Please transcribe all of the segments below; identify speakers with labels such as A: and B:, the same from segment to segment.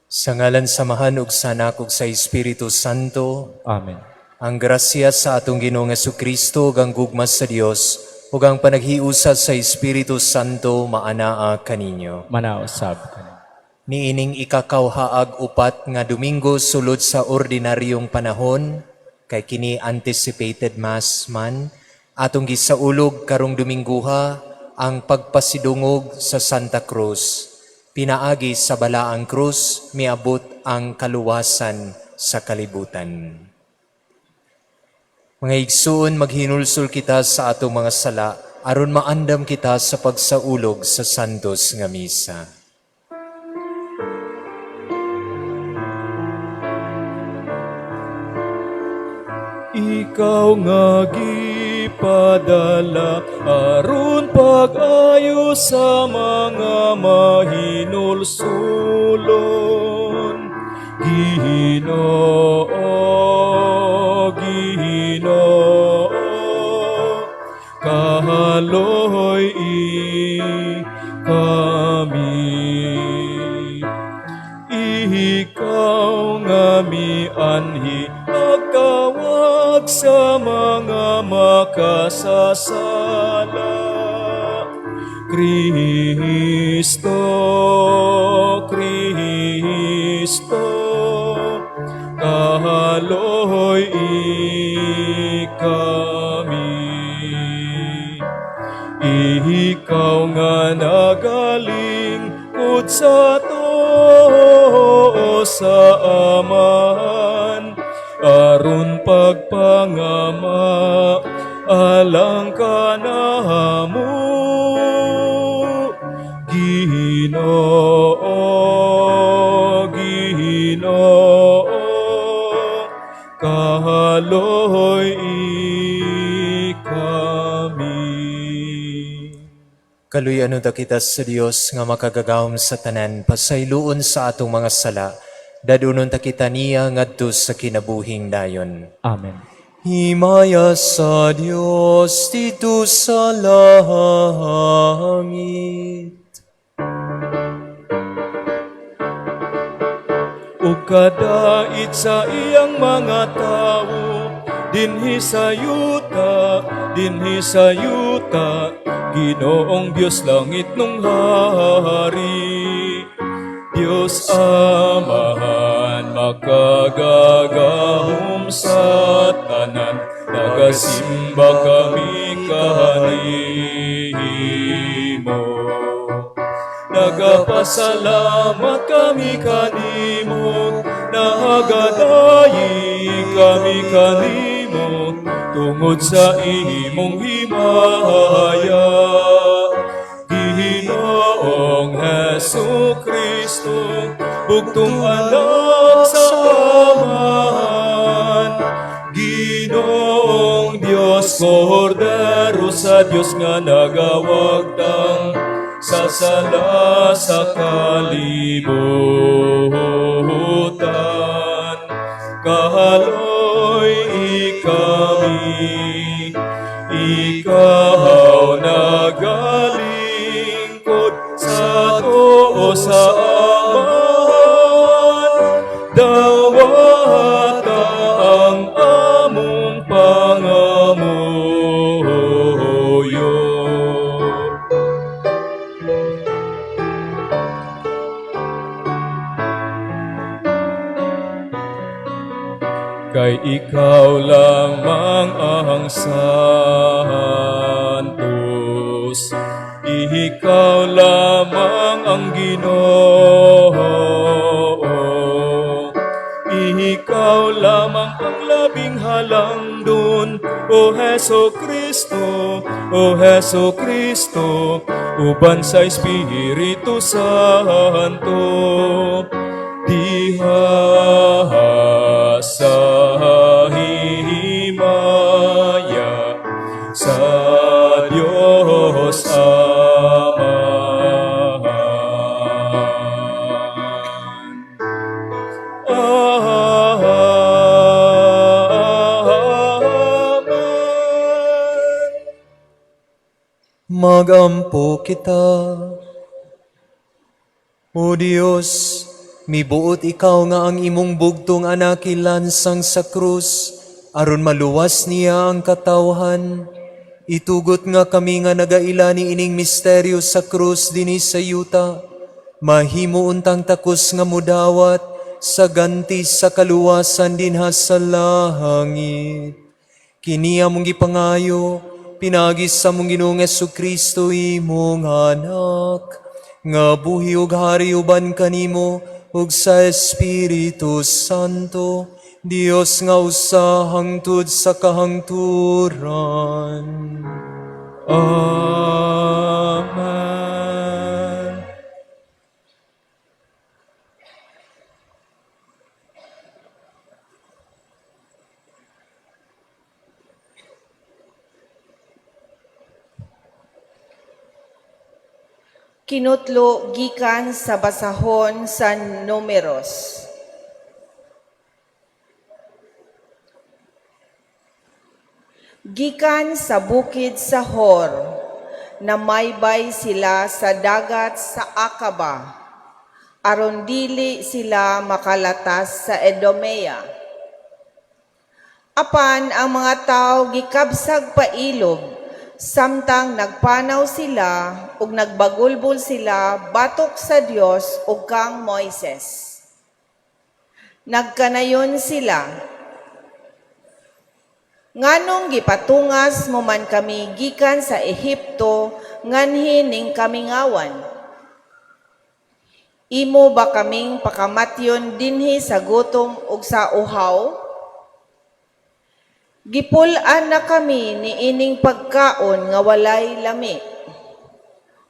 A: Sa ngalan sa Amahan ug sa Anak ug sa Espiritu Santo.
B: Amen.
A: Ang grasya sa atong Ginoong Kristo ug ang gugma sa Dios ug ang panaghiusa sa Espiritu Santo maanaa kaninyo.
B: Manausab kaninyo.
A: Niining ikakawhaag 4 nga Domingo sulod sa ordinaryong panahon, kay kini anticipated Mass man, atong gisaulog karong Domingguha ang pagpasidungog sa Santa Cruz. Pinaagi sa Balaang Krus, miabot ang kaluwasan sa kalibutan. Mga igsuon, maghinulsol kita sa atong mga sala aron maandam kita sa pagsaulog sa Santos nga Misa.
B: Ikaw nga gipadala aron pag-ayo sa mga mahinulsulon. Ginoo, Ginoo, kahaloy kami. Ikaw nga mianhi agtawag sa mga makasasala. Kristo, Kristo, kahaloy kami. Ikaw nga nagalingkod sa tuo sa Amahan, aron pagpangama alang kanamo. Ginoo, Ginoo, kahaloy kami.
A: Kaluy-an unta kita sa Dios nga makagagahom sa tanan, pasayloon sa atong mga sala, dad-unon ta kita niya ngadto sa kinabuhing dayon.
B: Amen.
A: Himaya sa Dios didto sa langit.
B: Ug kadait sa iyang mga tawo dinhi sa yuta, Ginoong Dios langit nung hari. Dios Amahan, makagagahom sa tanan, nagasimba kami kanimo. Nagapasalamat kami kanimo, nagadayi kami kanimo, tungod sa imong himaya. Ginoong Hesu Kristo, bugtong anak sa Amahan, Ginoong Dios, Kordero sa Dios nga nagawagtang sa sala sa kalibutan. Kahaloy kami, ikaw nagalingkod sa tuo sa Amahan, dawata ang among pangamuyo. Kay ikaw lamang ang santos, ikaw lamang ang Ginoo, ikaw lamang ang labing halangdon, O Hesu Kristo, O Hesu Kristo, uban sa Espiritu Santo, diha sa himaya sa Dios Amahan. Amen.
A: Magampo kita. O Dios, Mibuot ikaw nga ang imong bugtong anak ilansang sa krus, aron maluwas niya ang katawhan. Itugot nga kami nga nagaila niining misteryo sa krus dinhi sa yuta, mahimo untang takos nga mudawat sa ganti sa kaluwasan dinha sa langit. Kini among gipangayo, pinaagi sa among Ginoong Kristo, imong anak, nga buhi ug hari uban kanimo ug sa Espiritu Santo, Dios nga usa hangtod sa kahangturan.
B: Amen.
C: Kinutlo gikan sa basahon sa Numeros. Gikan sa bukid sa Hor, namaybay sila sa dagat sa Akaba, aron dili sila makalatas sa Edomea. Apan ang mga tao gikabsag pailob, samtang nagpanaw sila ug nagbagulbol sila batok sa Dios ug kang Moises. Nagkanayon sila, "Nganong gipatungas mo man kami gikan sa Ehipto nganhi ning kamingawan? Imo ba kaming pakamatyon dinhi sa gutom ug sa uhaw? Gipul-an na kami niining pagkaon nga walay lami."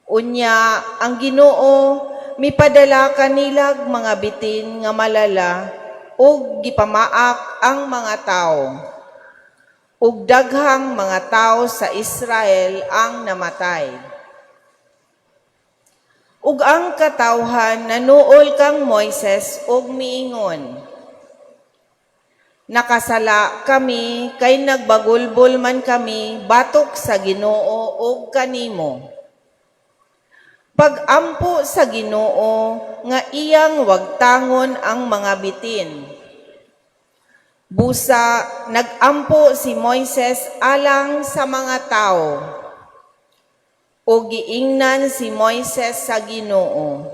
C: Unya ang Ginoo mipadala kanilag mga bitin nga malala ug gipamaak ang mga tawo. Ug daghang mga tawo sa Israel ang namatay. Ug ang katawhan nanuol kang Moises ug miingon, "Nakasala kami kay nagbagulbol man kami batok sa Ginoo ug kanimo. Pag-ampo sa Ginoo nga iyang wagtangon ang mga bitin." Busa nagampo si Moises alang sa mga tawo. Ug giingnan si Moises sa Ginoo,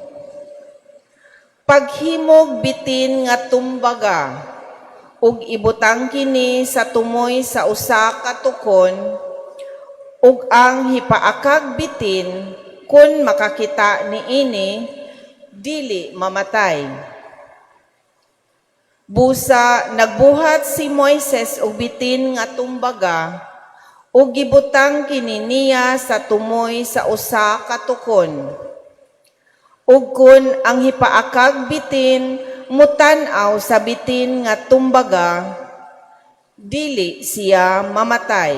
C: "Paghimog bitin nga tumbaga ug ibutang kini sa tumoy sa usa ka tukon, ug ang hipaakag bitin, kun makakita niini, dili mamatay." Busa nagbuhat si Moises og bitin nga tumbaga ug gibutang kini niya sa tumoy sa usa ka tukon. Ug kun ang hipaakag bitin mutan-aw sa bitin nga tumbaga, dili siya mamatay.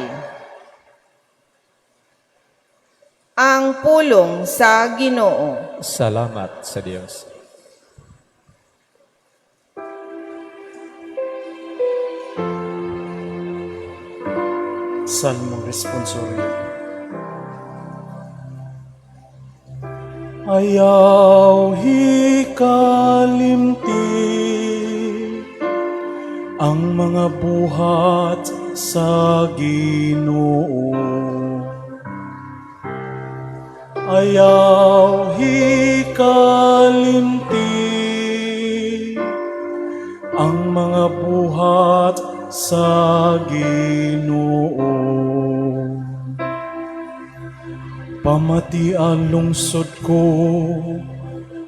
C: Ang pulong sa Ginoo.
B: Salamat sa Dios.
D: Salmo Responsorio. Ayaw hikalimti ang mga buhat sa Ginoo. Ayaw hikalimti ang mga buhat sa Ginoo. Pamatian, lungsod ko,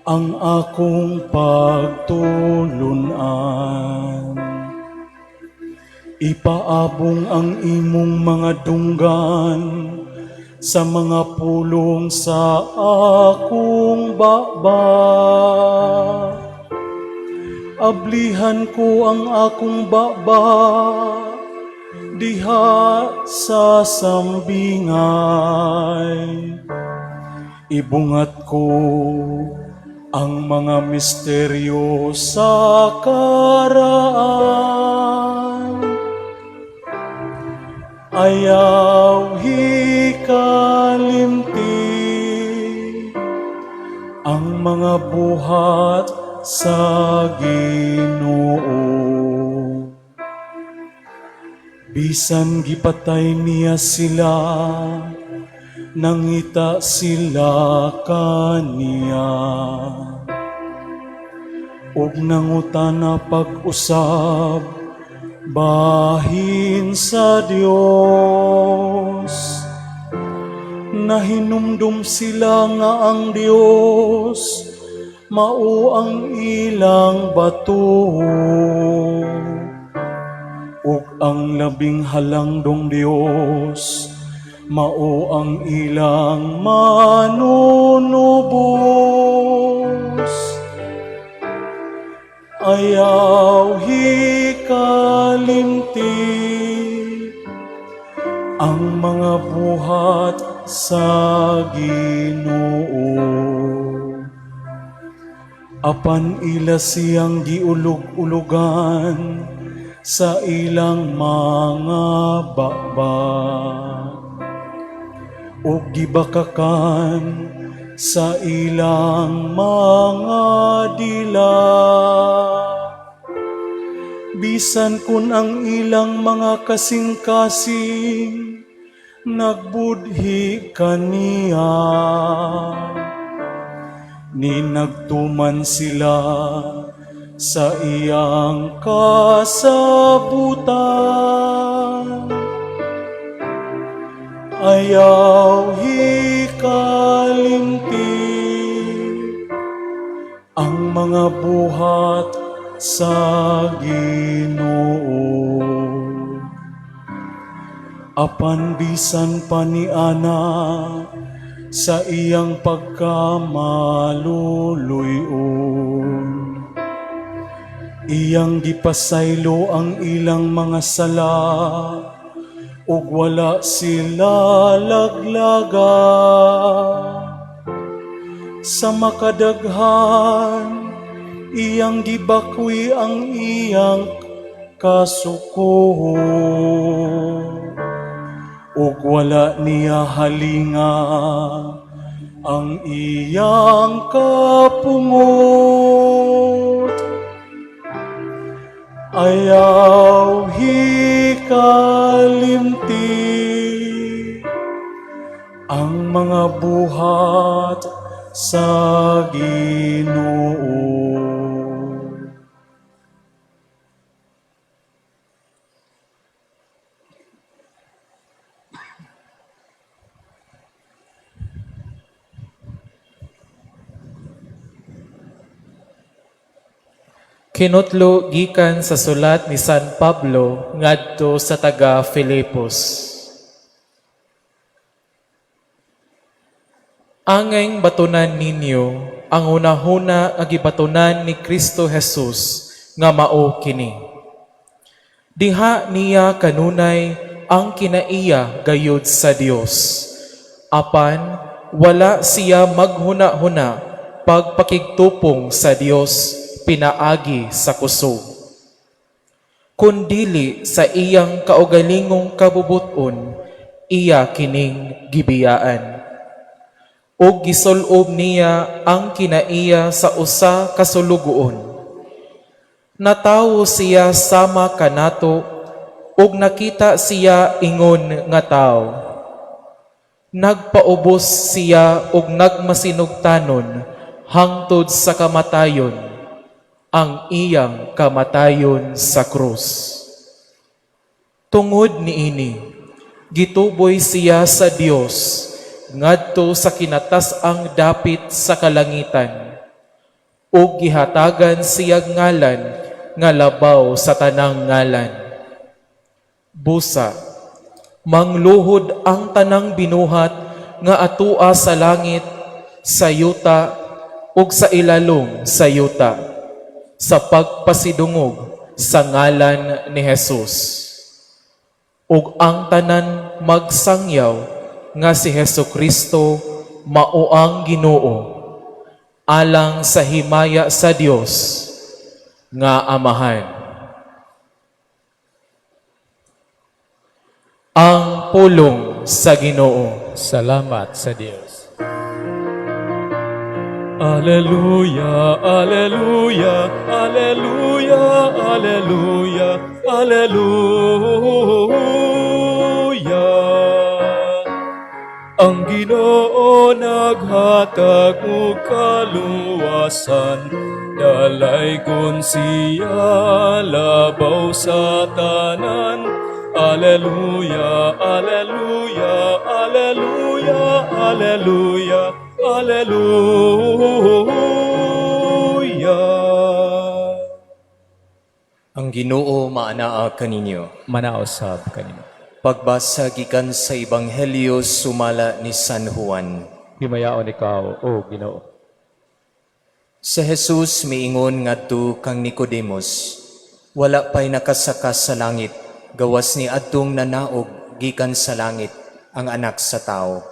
D: ang akong pagtulunan. Ipaabong ang imong mga dunggan sa mga pulong sa akong baba. Ablihan ko ang akong baba diha sa sambingay. Ibungat ko ang mga misteryo sa karaan. Ayaw hikalimti ang mga buhat sa Ginoo. Bisan gipatay niya sila, nangita sila kaniya. Ug nangutana pag-usab bahin sa Dios. Nahinumdum sila nga ang Dios mao ang ilang bato ug ang Labing Halangdong Dios mao ang ilang manunubos. Ayaw hikalimti ang mga buhat sa Ginoo. Apan ila siyang giulog-ulugan sa ilang mga baba ug gibakakan sa ilang mga dila. Bisan kun ang ilang mga kasing-kasing nagbudhi kaniya, ni nagtuman sila sa iyang kasabutan. Ayaw hikalimti ang mga buhat sa Ginoo. Apan bisan pa ni ana sa iyang pagkamaluluy-on, iyang gipasaylo ang ilang mga sala ug wala sila laglaga. Sa makadaghan, iyang gibakwi ang iyang kasuko ug wala niya halinga ang iyang kapungot. Ayaw hikalimti ang mga buhat sa Ginoo.
E: Kinutlo gikan sa sulat ni San Pablo ngadto sa taga Filipos. Angayng batunan ninyo ang hunahuna nga gibatunan ni Kristo Jesus nga mao kini. Diha niya kanunay ang kinaiya gayud sa Dios. Apan wala siya maghuna-huna pagpakigtupong sa Dios pinaagi sa kusog, kundili sa iyang kaugalingong kabubuton, iya kining gibiyaan. Ug gisulob niya ang kinaiya sa usa ka sulugoon. Natawo siya sama kanato ug nakita siya ingon nga tawo. Nagpaubos siya ug nagmasinugtanon hangtod sa kamatayon, ang iyang kamatayon sa krus. Tungod niini, gituboy siya sa Dios ngadto sa kinatas-ang dapit sa kalangitan ug gihatagan siya ngalan nga labaw sa tanang ngalan. Busa, mangluhod ang tanang binuhat nga atua sa langit, sa yuta, ug sa ilalom sa yuta, sa pagpasidungog sa ngalan ni Jesus. Ug ang tanan magsangyaw nga si Hesu Kristo mao ang Ginoo, alang sa himaya sa Dios nga Amahan. Ang pulong sa Ginoo.
B: Salamat sa Dios.
D: Alleluia, Alleluia, Alleluia, Alleluia, Alleluia. Ang Ginoo naghatag og kaluwasan, dalaygon siya labaw sa tanan. Alleluia, Alleluia, Alleluia, Alleluia, Alleluia.
A: Ang Ginoo maanaa kaninyo.
B: Manaa usab kanimo.
A: Pagbasa gikan sa Ebanghelyo sumala ni San Juan.
B: Himayaon ikaw, O Ginoo.
A: Si Jesus miingon ngadto kang Nicodemus, "Wala pa'y nakasaka sa langit, gawas ni adtong nanaog gikan sa langit, ang Anak sa Tao.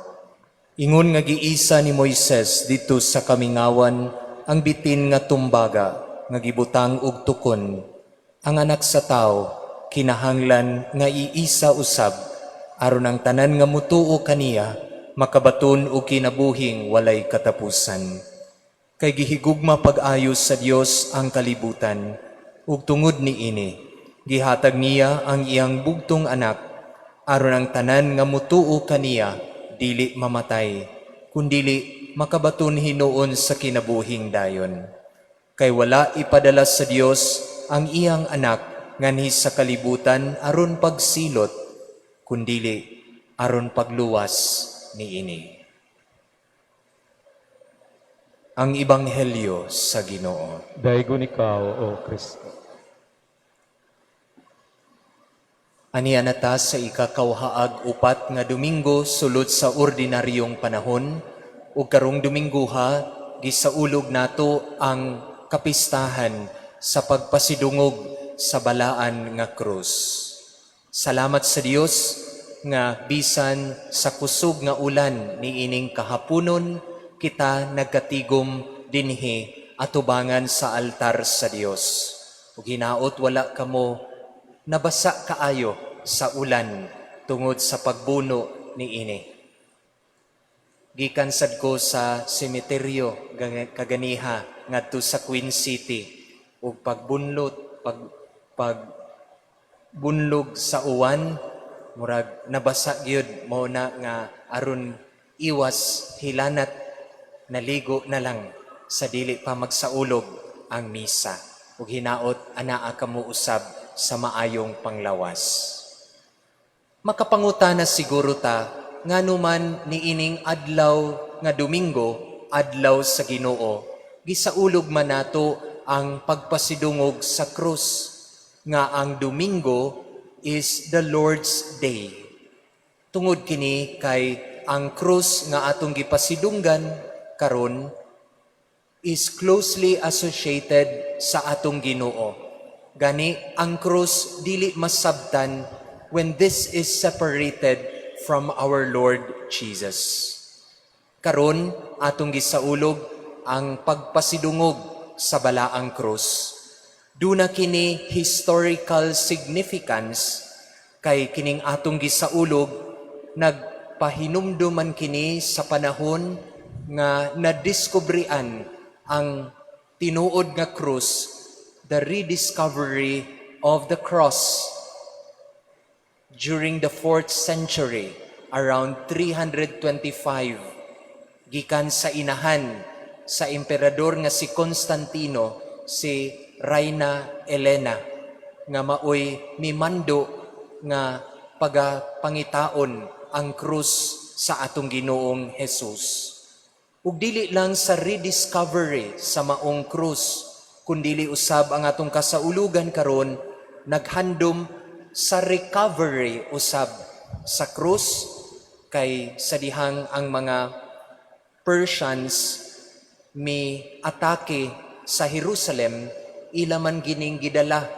A: Ingon nga giisa ni Moises didto sa kamingawan ang bitin nga tumbaga nga gibutang og tukon, ang Anak sa Tao kinahanglan nga iisa usab aron ang tanan nga mutuo kaniya makabaton og kinabuhing walay katapusan. Kay gihigugma pag-ayo sa Dios ang kalibutan, ug tungod niini gihatag niya ang iyang bugtong anak aron ang tanan nga mutuo kaniya dili mamatay, kundili makabaton hinuon sa kinabuhing dayon. Kay wala ipadala sa Dios ang iyang anak nganhi sa kalibutan aron pagsilot, kundili aron pagluwas niini." Ang Ebanghelyo sa Ginoo.
B: Daygon ikaw, O Kristo.
A: Aniya na ta sa ikakawhaag 4 nga Domingo sulod sa ordinaryong panahon, ug karong Dominguha gisaulog nato ang kapistahan sa pagpasidungog sa balaan nga krus. Salamat sa Dios nga bisan sa kusog nga ulan niining kahaponon, kita nagkatigom dinhi atubangan sa altar sa Dios. Ug hinaot wala kamo nabasa kaayo sa ulan tungod sa pagbuno niini. Gikan sad ko sa semeteryo kaganiha ngadto sa Queen City, ug pagbunlot pag pag bunlog sa uwan, murag nabasa gyud. Mao na nga aron iwas hilanat, naligo na lang sa dili pa magsaulog ang misa. Ug hinaot anaa kamo usab sa maayong panglawas. Makapangutana siguro ta ngano man niining adlaw nga Domingo, adlaw sa Ginoo, gisaulog man nato ang pagpasidungog sa krus, nga ang Domingo is the Lord's Day. Tungod kini kay ang krus nga atong gipasidunggan karon is closely associated sa atong Ginoo. Gani ang krus dili masabtan when this is separated from our Lord Jesus. Karon atong gisaulog ang pagpasidungog sa balaang krus. Duna kini historical significance kay kining atong gisaulog, nagpahinumduman kini sa panahon nga nadiskubrian ang tinuod nga krus, the rediscovery of the cross during the 4th century, around 325, gikan sa inahan sa emperador nga si Constantino, si Reyna Elena, nga maoy mimando nga pagapangitaon ang krus sa atong Ginoong Jesus. Ug dili lang sa rediscovery sa maong krus, kundili usab ang atong kasaulugan karon naghandom sa recovery usab sa krus, kay sa dihang ang mga Persians mi atake sa Jerusalem, ila man gining gidala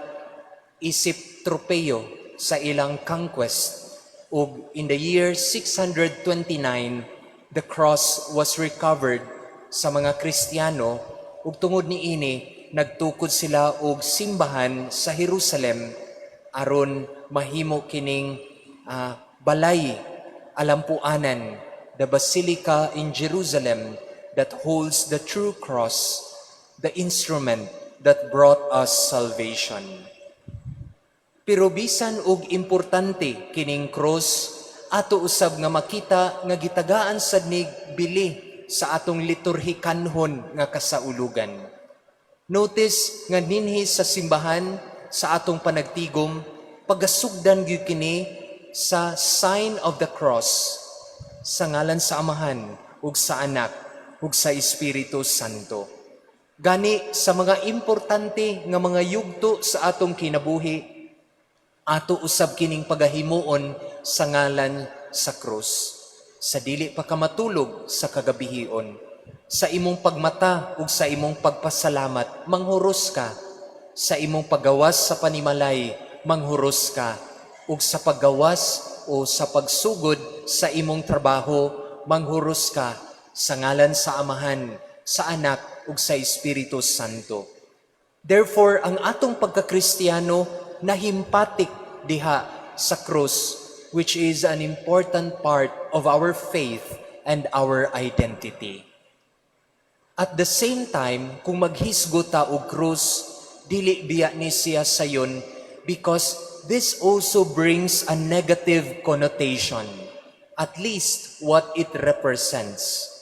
A: isip tropeyo sa ilang conquest, ug in the year 629 the cross was recovered sa mga Kristiyano, ug tungod niini nagtukod sila og simbahan sa Jerusalem aron mahimo kining balay alampuanan, the Basilica in Jerusalem, the that holds the true cross, the instrument that brought us salvation. Pero bisan og importante kining cross, ato usab nga makita nga gitagaan sad nig bili sa atong liturhikanhon nga kasaulugan. Notice nga dinhi sa simbahan sa atong panagtigom, pagasugdan gyud kini sa sign of the cross, sa ngalan sa Amahan ug sa Anak ug sa Espiritu Santo. Gani sa mga importante nga mga yugto sa atong kinabuhi, ato usab kining pagahimuon sa ngalan sa krus. Sa dili pa ka matulog sa kagabihon, sa imong pagmata ug sa imong pagpasalamat, manghuros ka. Sa imong paggawas sa panimalay, manghuros ka. Ug sa paggawas o sa pagsugod sa imong trabaho, manghuros ka sa ngalan sa Amahan, sa Anak ug sa Espiritu Santo. Therefore, ang atong pagkakristiyano nahimpatik diha sa krus, which is an important part of our faith and our identity. At the same time, kung maghisgot ta og krus, dili biya ni siya sayon because this also brings a negative connotation, at least what it represents.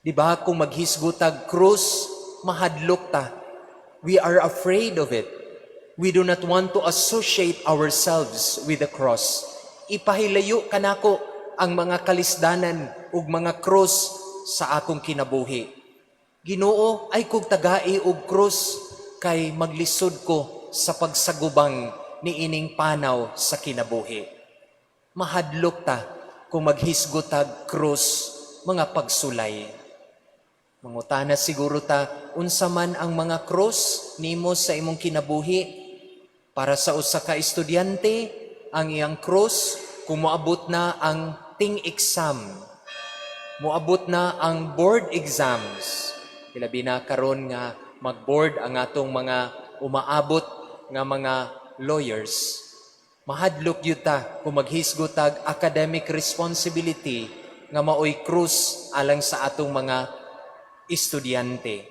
A: Di ba kung maghisgot tag krus, mahadlok ta. We are afraid of it. We do not want to associate ourselves with the cross. Ipahilayo kanako ang mga kalisdanan ug mga krus sa akong kinabuhi. Ginoo, ayaw kog tagai og krus kay maglisod ko sa pagsagubang niining panaw sa kinabuhi. Mahadlok ta kung maghisgot tag krus, mga pagsulay. Mangutana siguro ta unsa man ang mga krus nimo sa imong kinabuhi. Para sa usa ka estudyante, ang iyang krus kung moabot na ang ting exam, moabot na ang board exams. Ilabi na karon nga mag-board ang atong mga umaabot nga mga lawyers. Mahadlok gyud ta kung maghisgot tag academic responsibility nga maoy krus alang sa atong mga estudyante.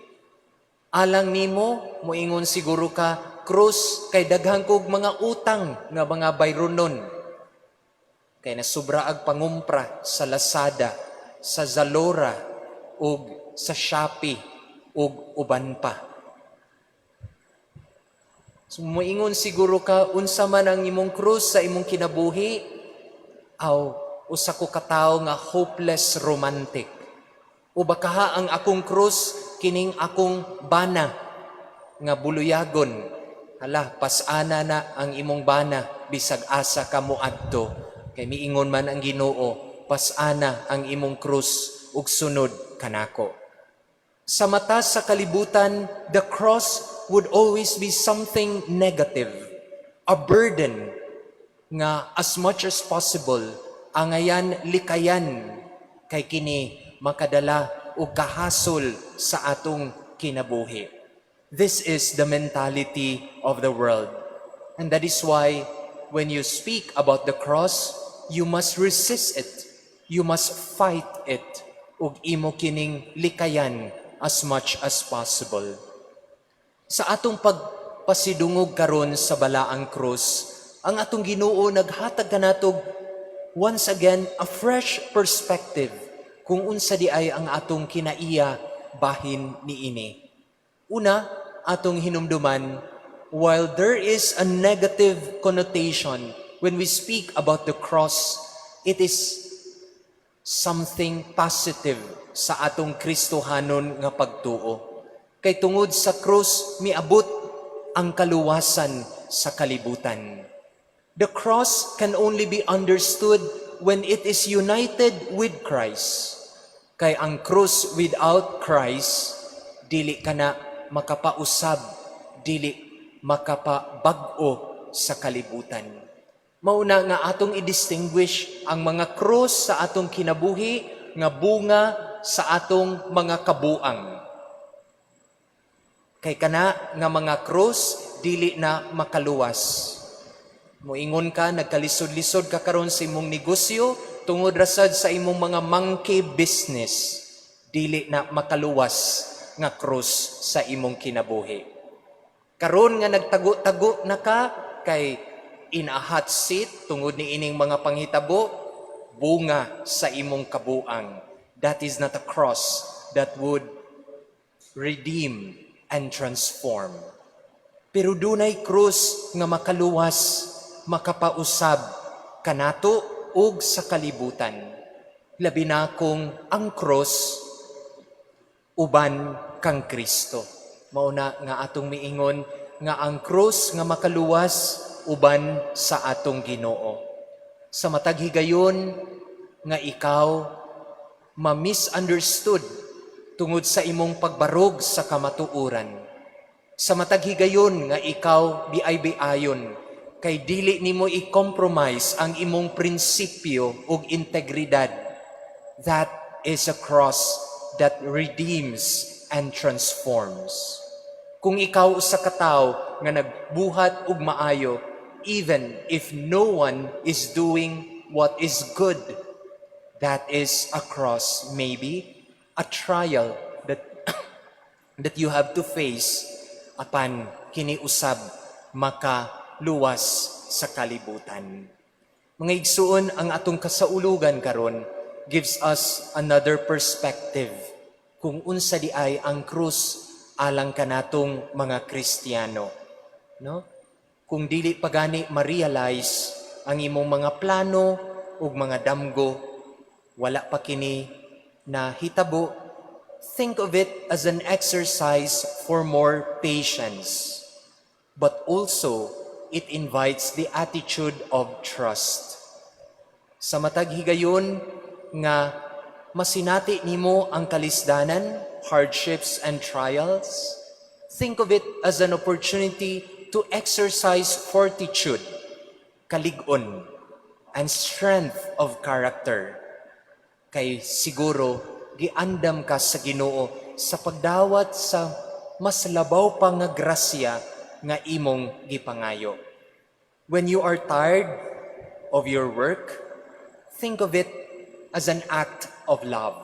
A: Alang nimo, moingon siguro ka, krus kay daghan kog mga utang nga mga bayronon. Kay nasubra ag pangumpra sa Lazada, sa Zalora, ug sa Shopee, ug uban pa. So, moingon siguro ka, unsa man ang imong krus sa imong kinabuhi, aw, usa ko katawo nga hopeless romantic. O baka ang akong krus, kining akong bana nga buluyagon. Hala, pasana na ang imong bana, bisag asa ka moadto. Kay miingon man ang Ginoo, pasana ang imong krus ug sunod kanako. Sa mata sa kalibutan, the cross would always be something negative, a burden nga as much as possible angayan likayan kay kini makadala og kahasol sa atong kinabuhi. This is the mentality of the world. And that is why when you speak about the cross, you must resist it. You must fight it ug imo kining likayan as much as possible. Sa atong pagpasidungog karon sa balaang krus, ang atong Ginoo naghatag kanatog once again a fresh perspective kung unsa di ay ang atong kinaiya bahin niini. Una, atong hinumduman, while there is a negative connotation when we speak about the cross, it is something positive sa atong Kristohanon nga pagtuo. Kay tungod sa krus miabot ang kaluwasan sa kalibutan. The cross can only be understood when it is united with Christ. Kay ang krus without Christ, dili ka na makapausab, dili makapabag-o sa kalibutan. Mauna nga atong i-distinguish ang mga krus sa atong kinabuhi nga bunga sa atong mga kabuang. Kay kana nga mga krus dili na makaluwas. Moingon ka, nagkalisod-lisod ka karon sa imong negosyo tungod ra sad sa imong mga monkey business. Dili na makaluwas nga krus sa imong kinabuhi. Karon nga nagtago-tago na ka kay in a hot seat tungod ni ining mga panghitabo, bunga sa imong kabuang. That is not a cross that would redeem and transform. Pero dunay krus nga makaluwas, makapausab kanato ug sa kalibutan. Labi na kung ang krus uban kang Kristo. Mauna nga atong miingon nga ang krus nga makaluwas uban sa atong Ginoo. Sa matag higayon nga ikaw ma-misunderstood tungod sa imong pagbarog sa kamatuoran. Sa matag higayon nga ikaw biay-biayon kay dili nimo i-compromise ang imong prinsipyo ug integridad. That is a cross that redeems and transforms. Kung ikaw usa ka tawo nga nagbuhat og maayo, even if no one is doing what is good, that is a cross, maybe a trial that you have to face, apan kini usab makaluwas sa kalibutan. Mga igsuon, ang atong kasaulugan karon gives us another perspective kung unsa di ay ang krus alang kanatong mga Kristiyano. No? Kung dili pa gani ma-realize ang imong mga plano ug mga damgo, wala pa kini na hitabo, think of it as an exercise for more patience. But also, it invites the attitude of trust. Sa matag higayon nga masinati nimo ang kalisdanan, hardships and trials, think of it as an opportunity to exercise fortitude, kalig-on, and strength of character. Kay siguro giandam ka sa Ginoo sa pagdawat sa mas labaw pa nga grasya nga imong gipangayo. When you are tired of your work, think of it as an act of love.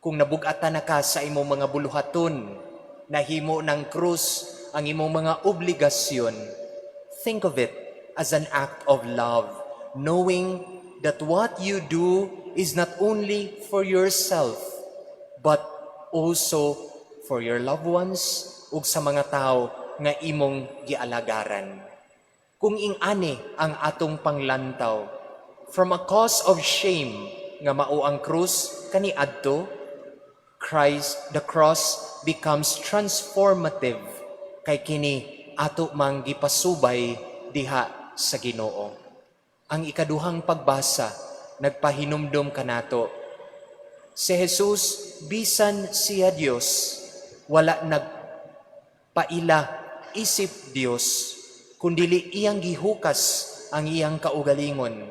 A: Kung nabugatan na ka sa imong mga buluhaton, nahimo ng krus ang imong mga obligasyon, think of it as an act of love, knowing that what you do is not only for yourself, but also for your loved ones ug sa mga tao nga imong gialagaran. Kung ingani ang atong panglantaw, from a cause of shame nga mao ang krus kaniadto, Christ, the cross becomes transformative kay kini ato mang gipasubay diha sa Ginoo. Ang ikaduhang pagbasa nagpahinumdom kanato. Si Jesus, bisan siya Dios, wala nagpaila isip Dios, kundili iyang gihukas ang iyang kaugalingon,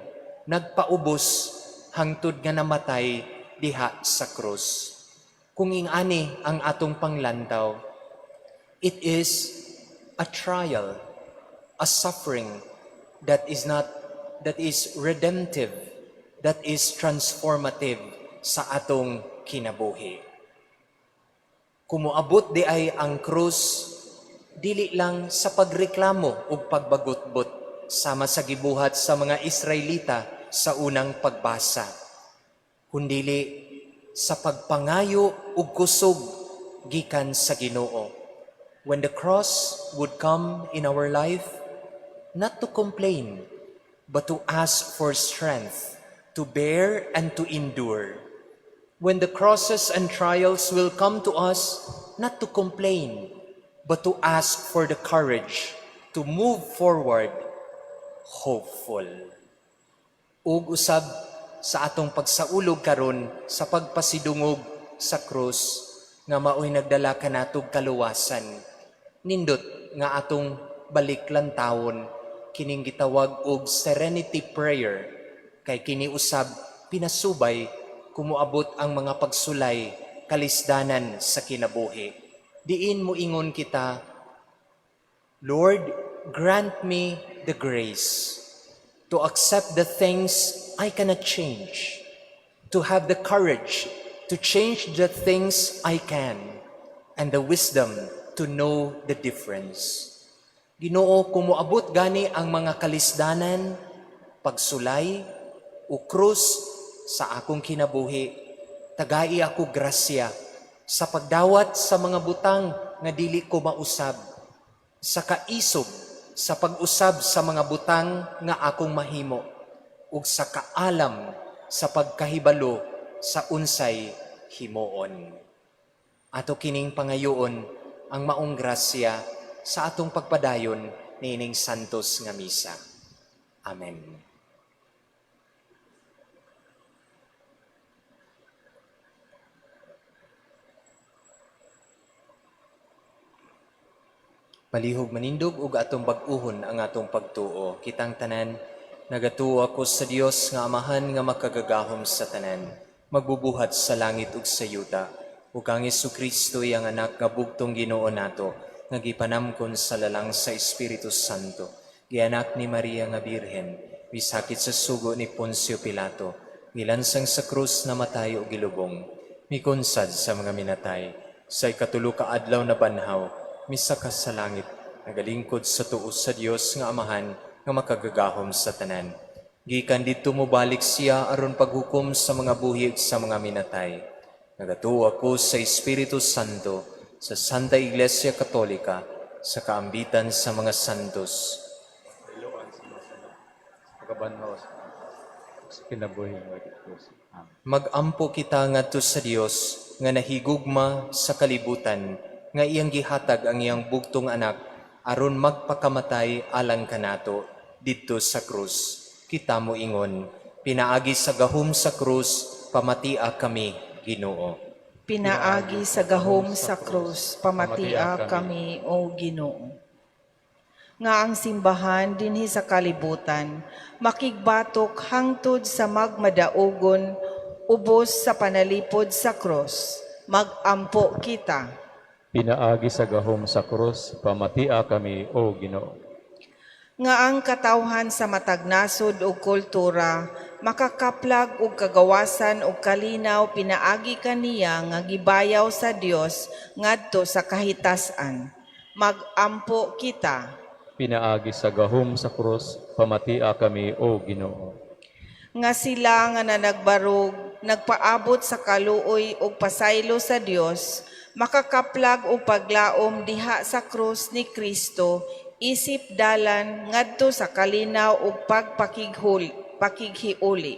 A: nagpaubos hangtod nga namatay diha sa krus. Kung ingani ang atong panglantaw, it is a trial, a suffering that is not that is redemptive, that is transformative sa atong kinabuhi. Kumuabot di ay ang krus, dili lang sa pagreklamo ug pagbagutbot sama sa gibuhat sa mga Israelita sa unang pagbasa, kundili sa pagpangayo ug kusog gikan sa Ginoo. When the cross would come in our life, not to complain, but to ask for strength to bear and to endure. When the crosses and trials will come to us, not to complain, but to ask for the courage to move forward hopeful. Ug usab sa atong pagsaulog karon sa pagpasidungog sa krus nga maoy nagdala kanatog kaluwasan. Nindot nga atong balik lantawon kining gitawag og serenity prayer kay kini usab pinasubay kumuabot ang mga pagsulay, kalisdanan sa kinabuhi. Diin mo ingon kita, "Lord, grant me the grace to accept the things I cannot change, to have the courage to to change the things I can and the wisdom to know the difference. Ginoo, kung moabot gani ang mga kalisdanan, pagsulay, o krus sa akong kinabuhi, tagai ako grasya sa pagdawat sa mga butang nga dili ko mausab, sa kaisog sa pag-usab sa mga butang nga akong mahimo, ug sa kaalam sa pagkahibalo sa unsay himuon. Ato kining pangayoon ang maong grasya sa atong pagpadayon niining santos nga misa. Amen. Palihog manindog ug atong bag-uhon ang atong pagtuo. Kitang tanan, nagatuo ako sa Dios nga Amahan nga makagagahom sa tanan, magbubuhat sa langit ug sa yuta, ug kang Kristo iyang anak nga bugtong Ginoo nato, nga gipanamkon sa lalang sa Espiritu Santo, gianak ni Maria nga Birhen, misakit sa sugo ni Poncio Pilato, gilansang sa krus, namatay ug gilubong, mikunsad sa mga minatay, sa ikatulo ka adlaw na banhaw, misaka sa langit, nagalingkod sa tuo sa Dios nga Amahan nga makagagahom sa tanan. Gikan didto mobalik siya aron paghukom sa mga buhi ug sa mga minatay. Nagatuo ako sa Espiritu Santo, sa Santa Iglesia Katolika, sa kaambitan sa mga santos,
B: Pagkabanhaw sa kinabuhi nga Diyos. Amen.
A: Magampo kita ngadto sa Dios nga nahigugma sa kalibutan, nga iyang gihatag ang iyang bugtong anak aron magpakamatay alang kanato didto sa krus. Kita moingon, pinaagi sa gahom sa krus, pamatia kami, Ginoo.
C: Pinaagi sa gahom sa krus, pamatia kami, O Ginoo. Nga ang simbahan dinhi sa kalibutan, makigbatok hangtod sa magmadaugon, ubos sa panalipod sa krus, magampo kita.
B: Pinaagi sa gahom sa krus, pamatia kami, O Ginoo.
C: Nga ang katawhan sa matag nasod ug kultura makakaplag og kagawasan ug kalinaw pinaagi kaniya nga gibayaw sa Dios ngadto sa kahitas-an. Magampo kita.
B: Pinaagi sa gahom sa krus, pamatia kami, O Ginoo.
C: Nga sila nga nanagbarog nagpaabot sa kaluoy ug pasaylo sa Dios makakaplag og paglaom diha sa krus ni Kristo isip dalan ngadto sa kalinaw ug pagpakighiuli.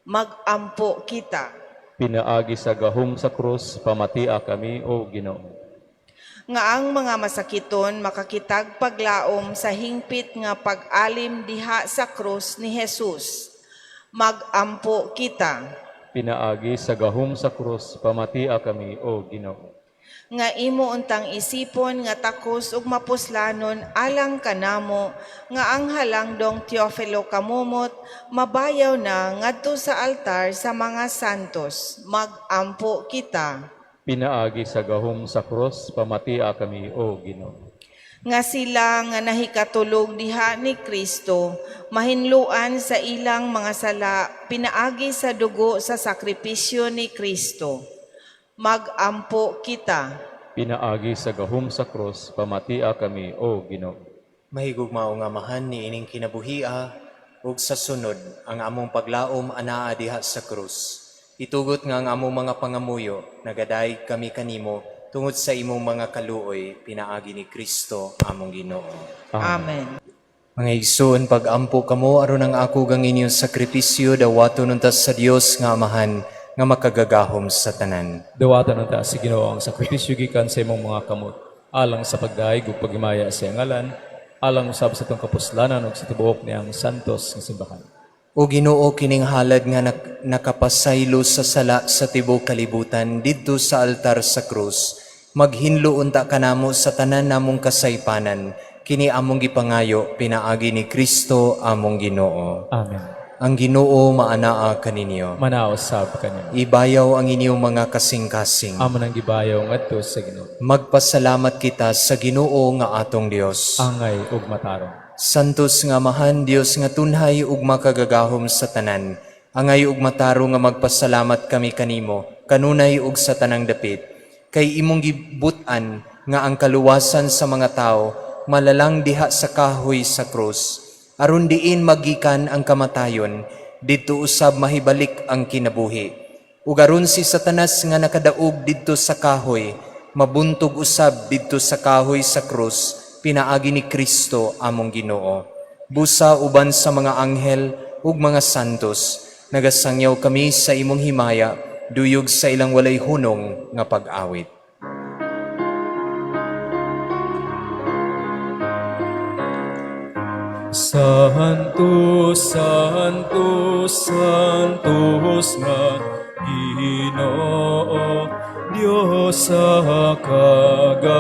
C: Magampo kita.
B: Pinaagi sa gahom sa krus, pamatia kami, O Ginoo.
C: Nga ang mga masakiton makakitag paglaom sa hingpit nga pag-alim diha sa krus ni Jesus. Magampo kita.
B: Pinaagi sa gahom sa krus, pamatia kami, O Ginoo.
C: Nga imo untang isipon nga takos ug mapuslanon alang kanamo nga ang halangdong Teofilo Camomot mabayaw na ngadto sa altar sa mga santos. Magampo kita.
B: Pinaagi sa gahom sa krus, pamatia kami, O Ginoo.
C: Nga sila nga nahikatulog diha ni Kristo mahinluan sa ilang mga sala pinaagi sa dugo sa sakripisyo ni Kristo. Magampo kita.
B: Pinaagi sa gahom sa krus, pamatia kami, O Ginoo.
A: Mahigugmao nga Amahan ni ining kinabuhia ug sa sunod ang among paglaom anaa diha sa krus. Itugot nga ang among mga pangamuyo nagadayeg kami kanimo tungod sa imong mga kaluoy pinaagi ni Kristo among Ginoo.
C: Amen.
A: Mga igsoon, pag-ampo kamo aron ang ako gang inyong sakripisyo dawaton unta sa Dios nga Amahan nga makagagahom sa tanan.
D: Dawatan unta sa Ginoo ang sakripisyo gikan sa imong mga kamot, alang sa pagdayeg ug paghimaya sa iyang ngalan, alang usab sa atong kapuslanan ug sa tibuok niyang santos nga simbahan.
A: O Ginoo, kining halad nga nakapasaylo sa sala sa tibuok kalibutan didto sa altar sa krus, maghinlo unta kanamo sa tanan namong kasaypanan, kini among gipangayo pinaagi ni Kristo among Ginoo.
D: Amen.
A: Ang Ginoo maanaa kaninyo.
D: Manaos sab kanimo.
A: Ibayaw ang inyong mga kasing-kasing.
D: Amo nang gibayaw ngadto sa Ginoo.
A: Magpasalamat kita sa Ginoo nga atong Dios.
D: Angay ug matarong.
A: Santos nga Amahan, Dios nga tunhay ug makagagahom sa tanan. Angay ug matarong nga magpasalamat kami kanimo kanunay ug sa tanang dapit. Kay imong gibut-an nga ang kaluwasan sa mga tao malalang diha sa kahoy sa krus. Aron diin magikan ang kamatayon, didto usab mahibalik ang kinabuhi. Ug aron si Satanas nga nakadaog didto sa kahoy, mabuntog usab didto sa kahoy sa krus, pinaagi ni Kristo among Ginoo. Busa uban sa mga anghel ug mga santos, nagasangyaw kami sa imong himaya, duyog sa ilang walay hunong nga pag-awit.
D: Santo, Santo, Santos nga Ginoo, Dios sa kagahuman.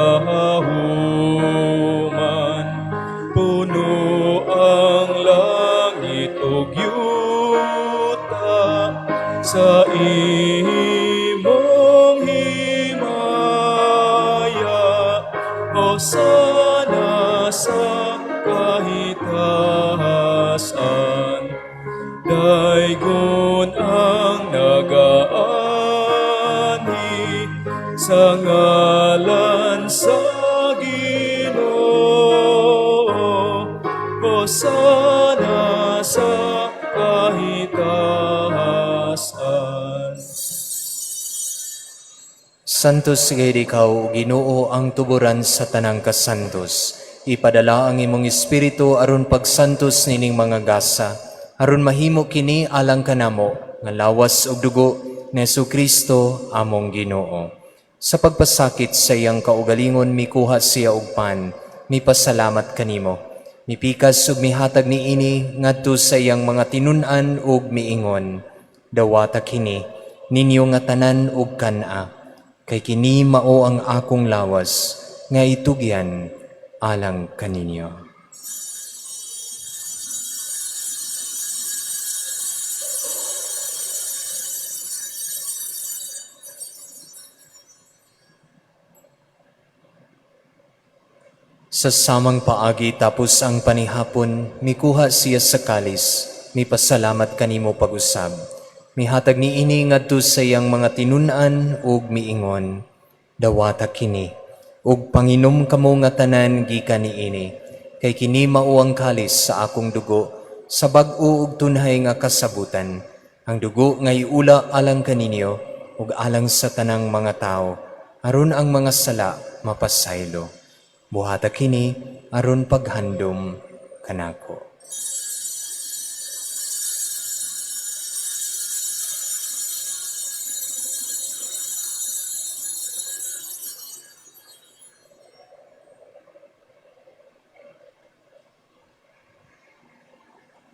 D: Puno ang langit ug yuta sa imong himaya. Hosana sa kahitasan. Daygon ang nagaanhi sa ngalan sa Ginoo. Hosana sa kahitasan.
A: Santos gayud ikaw, Ginoo, ang tuburan sa tanang kasantos. Ipadala ang imong espiritu aron pagsantos nining mga gasa, aron mahimo kini alang kanamo nga lawas ug dugo ni Kristo among Ginoo. Sa pagpasakit sa iyang kaugalingon mikuha siya og pan, mipasalamat kanimo. Mipikas ug mihatag niini ngadto sa iyang mga tinun-an ug miingon, dawata kini ninyo nga tanan ug kan-a, kay kini mao ang akong lawas nga itugyan alang kaninyo. Sa samang paagi tapos ang panihapon, mikuha siya sa kalis, mipasalamat kanimo pag-usab. Mihatag niini ngadto sa iyang mga tinun-an ug miingon, dawata kini, ug panginom kamo nga tanan gikan niini, kay kini mao ang kalis sa akong dugo, sa bag-o ug tunhay nga kasabutan. Ang dugo nga iula alang kaninyo ug alang sa tanang mga tawo, aron ang mga sala mapasaylo. Buhata kini aron paghandom kanako.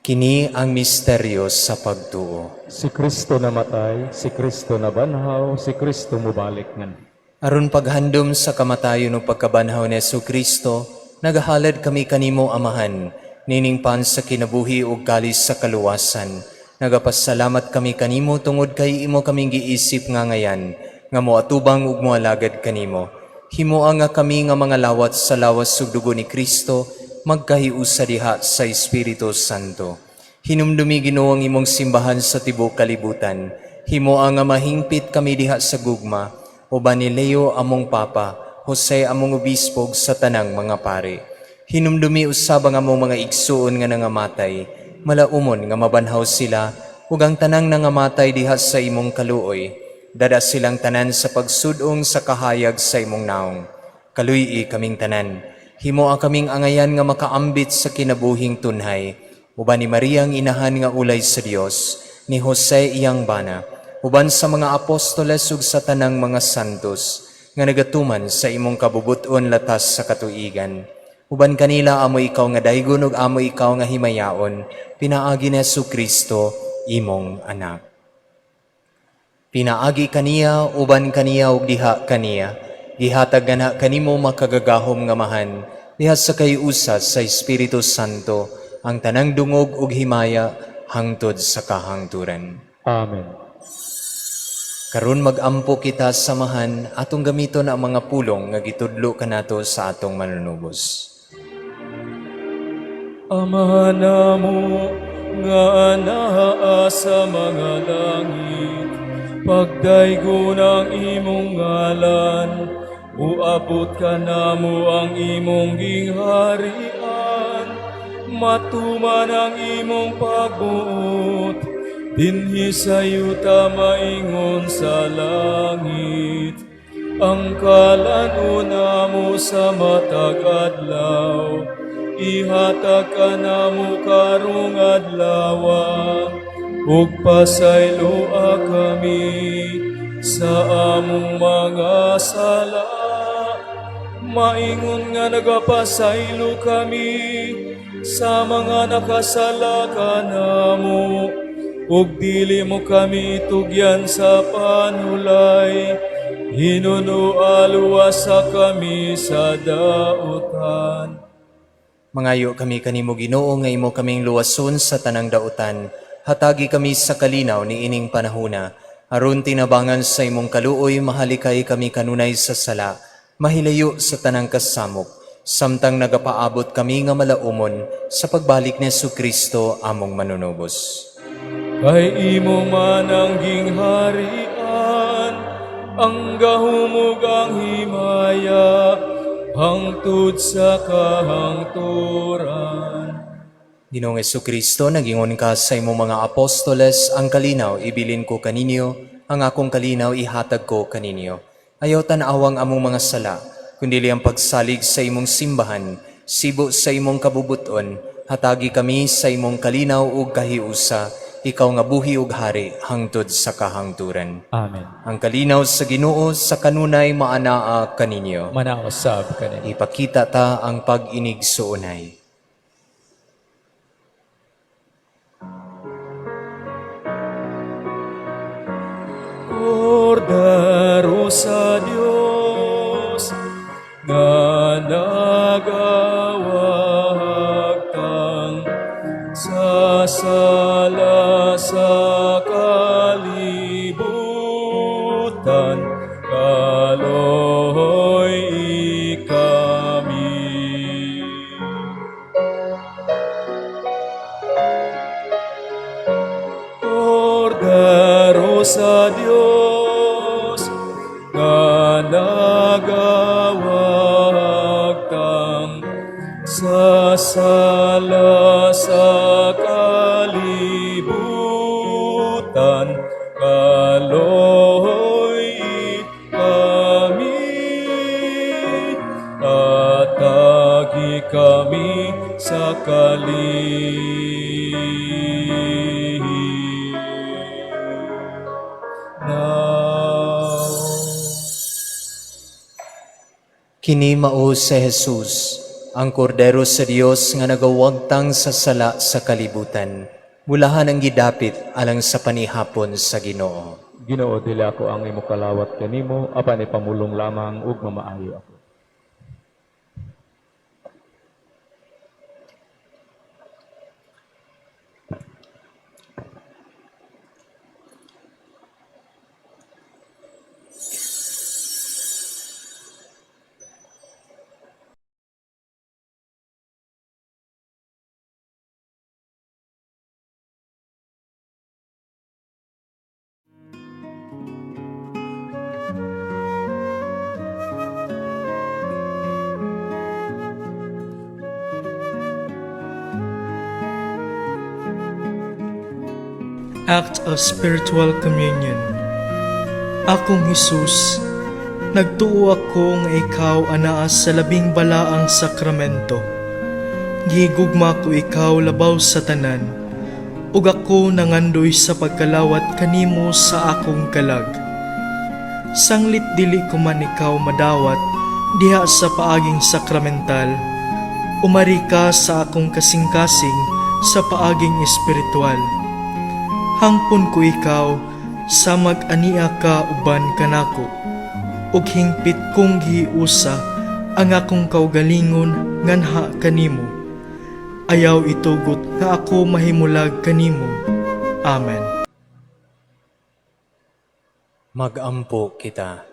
A: Kini ang misteryo sa pagtuo.
B: Si Kristo namatay, si Kristo nabanhaw, si Kristo mubalik ngan.
A: Aron paghandom sa kamatayon ug pagkabanhaw ni Kristo, nagahalad kami kanimo Amahan, nining pan sa kinabuhi ug kalis sa kaluwasan. Nagapasalamat kami kanimo tungod kay imo kaming giisip nga ngayan, nga moatubang ug moalagad kanimo. Himoa nga kami nga mga lawat sa lawas ug dugo ni Kristo, magkahiusa diha sa Espiritu Santo. Hinumdumi Ginoo ang imong simbahan sa tibuok kalibutan. Himoa nga mahingpit kami diha sa gugma, uban ni Leo among Papa, Jose among obispo ug sa tanang mga pare. Hinumdumi usab ang among mga igsuon nga nangamatay, malaumon nga mabanhaw sila, ug ang tanang nangamatay diha sa imong kaluoy. Dada silang tanan sa pagsudong sa kahayag sa imong naong. Kaluy-i kaming tanan. Himoa kaming angayan nga makaambit sa kinabuhing tunhay. Uban ni Maria ang inahan nga ulay sa Dios, ni Jose iyang bana, uban sa mga apostoles ug sa tanang mga santos nga nagatuman sa imong kabubuton latas sa katuigan. Uban kanila amo ikaw nga daygon ug amo ikaw nga himayaon, pinaagi ni Kristo imong anak. Pinaagi kaniya, uban kaniya ug diha kaniya. Gihatag gana kanimo makagagahom nga mahan, diha sa kayusa sa Espiritu Santo, ang tanang dungog ug himaya hangtod sa kahangturan.
B: Amen.
A: Karon mag-ampo kita samahan atong gamiton ang mga pulong nga gitudlo kanato sa atong manunubos.
D: Ama namo nga anaa sa mga langit, Pagdaygon ang imong ngalan, uabot kanamo ang imong gingharian, matuman ang imong pagbuot, dinhi sa yuta maingon sa langit. Ang kalan-on namo sa matag adlaw, ihatag kanamo karong adlawa, ug pasayloa kami sa among mga sala, maingon nga nagapasaylo kami sa mga nakasala kanamo, ug dili mo kami tugyan sa panulay, hinunoa luwasa kami sa dautan.
A: Mangayo kami kanimo, Ginoo, nga imo kaming luwason sa tanang dautan. Hatagi kami sa kalinaw ni ining panahuna. Aron tinabangan sa imong kaluoy, mahalikay kami kanunay sa sala, mahilayo sa tanang kasamok, samtang nagapaabot kami nga malaumon sa pagbalik ni Kristo among manunubos.
D: Kay imo man ang gingharian, ang gahom ug ang himaya, hangtod sa kahangturan.
A: Ginoong Kristo, nagingon ka sa imong mga apostoles, "Ang kalinaw ibilin ko kaninyo, ang akong kalinaw ihatag ko kaninyo." Ayaw tan-awang among mga sala, kundi ang pagsalig sa imong simbahan, sibo sa imong kabubuton, hatagi kami sa imong kalinaw ug kahiusa, ikaw nga buhi ug hari hangtod sa kahangturan.
D: Amen.
A: Ang kalinaw sa Ginoo sa kanunay maanaa kaninyo.
D: Manaa usab kanimo.
A: Ipakita ta ang pag-inigsuonay.
D: Kordero sa Dios nga nagawagtang sa sala sa kalibutan, kaloy kami. Kordero sa Dios nga nagawagtang sa sala sa kalibutan, kaloy kami, atagi kami sa kalinaw.
A: Kini mao si Jesus, ang Kordero sa Dios nga nagawagtang sa sala sa kalibutan. Bulahan ang gidapit alang sa panihapon sa Ginoo.
B: Ginoo, dili ako angay mokalawat kanimo, apan ipamulong lamang ug mamaayo ako.
F: Act of Spiritual Communion. Akong Hesus, nagtuo ako nga ikaw anaa sa labing balaang sakramento. Gigugma ko ikaw labaw sa tanan, ug ako nangandoy sa pagkalawat kanimo sa akong kalag. Sanglit dili ko man ikaw madawat diha sa paaging sakramental, umari ka sa akong kasing-kasing sa paaging espiritual. Hangpon ko ikaw sa mag-ania ka uban kanako, ug hingpit kong giusa ang akong kaugalingon nganha kanimo. Ayaw itugot nga ako mahimulag kanimo. Amen.
A: Magampo kita.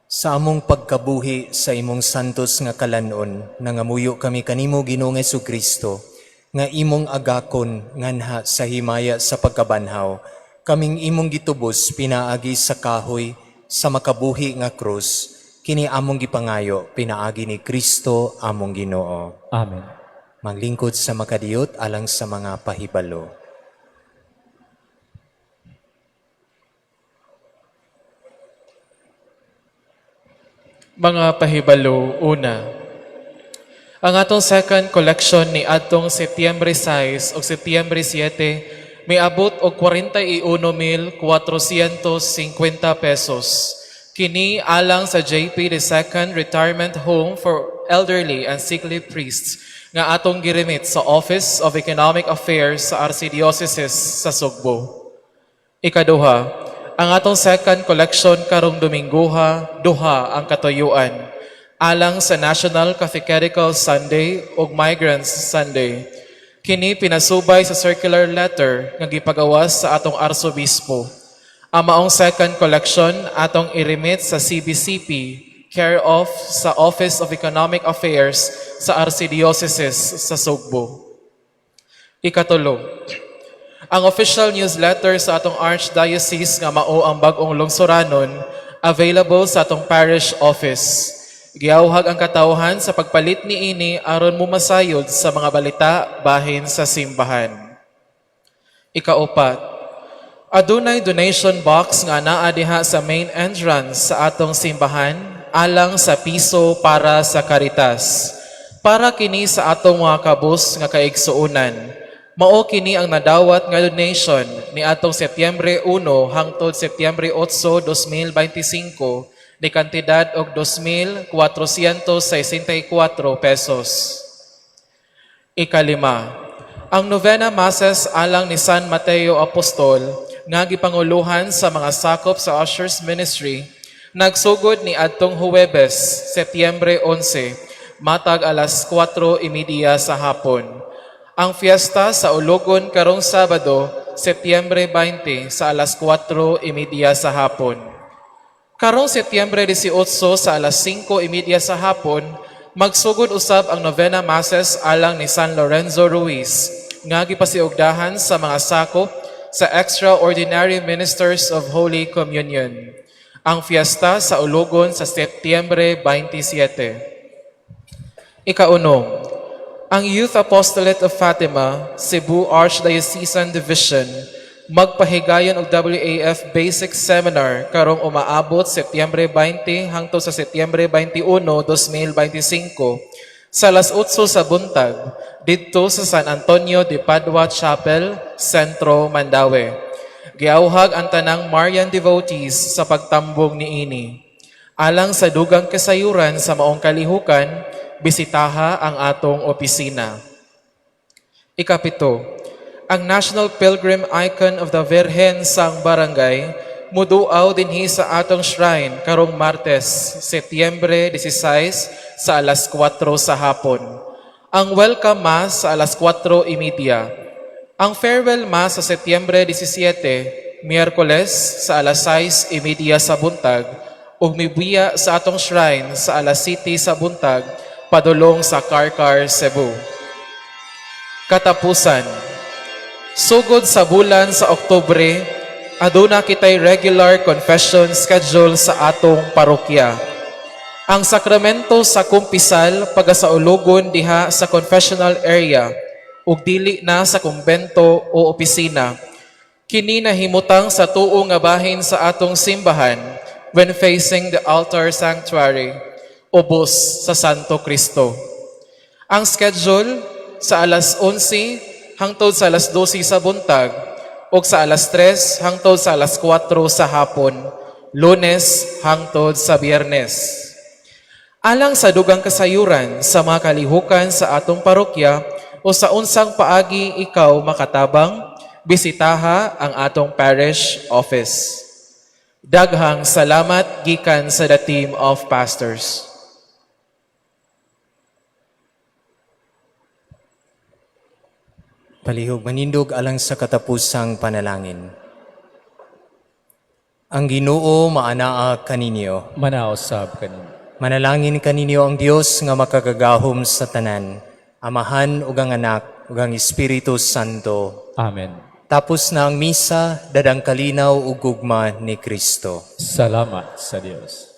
A: Sa among pagkabuhi sa imong santos nga kalanon, nangamuyo kami kanimo, Ginoong Kristo, nga imong agakon nganha sa himaya sa pagkabanhaw. Kaming imong gitubos pinaagi sa kahoy sa makabuhi nga krus, kini among gipangayo pinaagi ni Kristo among Ginoo.
D: Amen.
A: Maglingkod sa makadiyot alang sa mga pahibalo.
E: Mga pahibalo, una. Ang atong second collection ni adtong Setyembre 6 o Setyembre 7 miabot og 41,450 pesos. Kini alang sa JP II Retirement Home for Elderly and Sickly Priests nga atong giremit sa Office of Economic Affairs sa Archdiocese sa Sugbo. Ikaduha, ang atong second collection karong Domingguha, duha ang katuyuan. Alang sa National Catechetical Sunday ug Migrants Sunday. Kini pinasubay sa circular letter nga gipagawas sa atong arsobispo. Ang maong second collection atong i-remit sa CBCP, care of sa Office of Economic Affairs sa Archdiocese sa Sugbo. Ikatulo, ang official newsletter sa atong Archdiocese nga mao ang Bag-ong Lungsuranon available sa atong parish office. Giawhag ang katawhan sa pagpalit niini aron mumasayod sa mga balita bahin sa simbahan. Ikaupat, adunay donation box nga naa diha sa main entrance sa atong simbahan alang sa piso para sa Caritas. Para kini sa atong mga kabus nga kaigsuonan. Mao kini ang nadawat nga donation ni atong Setyembre 1 hangtod Setyembre 8, 2025 ni kantidad og 2,464 pesos. Ikalima, ang novena masses alang ni San Mateo Apostol nga gipanguluhan sa mga sakop sa Ushers Ministry nagsugod ni adtong Huwebes, Setyembre 11, matag alas 4:30 sa hapon. Ang fiesta sa Ulugon karong Sabado, Setyembre 20 sa alas 4:30 sa hapon. Karong Setyembre 18 sa alas 5:30 sa hapon, magsugod usab ang novena masses alang ni San Lorenzo Ruiz nga gipasiugdahan sa mga sakop sa Extraordinary Ministers of Holy Communion. Ang fiesta sa Ulugon sa Setyembre 27. Ikaunom, ang Youth Apostolate of Fatima, Cebu Archdiocesan Division, magpahigayon og WAF Basic Seminar karong umaabot Setyembre 20 hangtod sa Setyembre 21, 2025 sa alas 8 sa buntag didto sa San Antonio de Padua Chapel, Sentro, Mandaue. Giawhag ang tanang Marian devotees sa pagtambong niini. Alang sa dugang kasayuran sa maong kalihukan, bisitaha ang atong opisina. Ikapito, ang National Pilgrim Icon of the Virgen sang Barangay muduaw dinhi sa atong shrine karong Martes, Setyembre 16 sa alas 4 sa hapon. Ang welcome mass sa alas 4:30. Ang farewell mass sa Setyembre 17, Miyerkules sa alas 6:30 sa buntag ug mibuya sa atong shrine sa alas 7 sa buntag padulong sa Carcar, Cebu. Katapusan, sugod sa bulan sa Oktubre, aduna kitay regular confession schedule sa atong parokya. Ang sakramento sa kumpisal pagasaulugon diha sa confessional area ug dili na sa kumbento o opisina. Kini nahimutang sa tuo nga bahin sa atong simbahan when facing the altar sanctuary, ubos sa Santo Cristo. Ang schedule sa alas 11 hangtod sa alas 12 sa buntag ug sa alas 3 hangtod sa alas 4 sa hapon, Lunes hangtod sa Biyernes. Alang sa dugang kasayuran sa mga kalihukan sa atong parokya o sa unsang paagi ikaw makatabang, bisitaha ang atong parish office. Daghang salamat gikan sa the team of pastors.
A: Palihog manindog alang sa katapusang panalangin. Ang Ginoo maanaa kaninyo.
D: Manao sab kaninyo.
A: Manalangin kaninyo ang Dios nga makagagahom sa tanan, Amahan ug ang Anak ug ang Espiritu Santo.
D: Amen.
A: Tapos na ang misa, dadang kalinaw ug gugma ni Kristo.
D: Salamat sa Dios.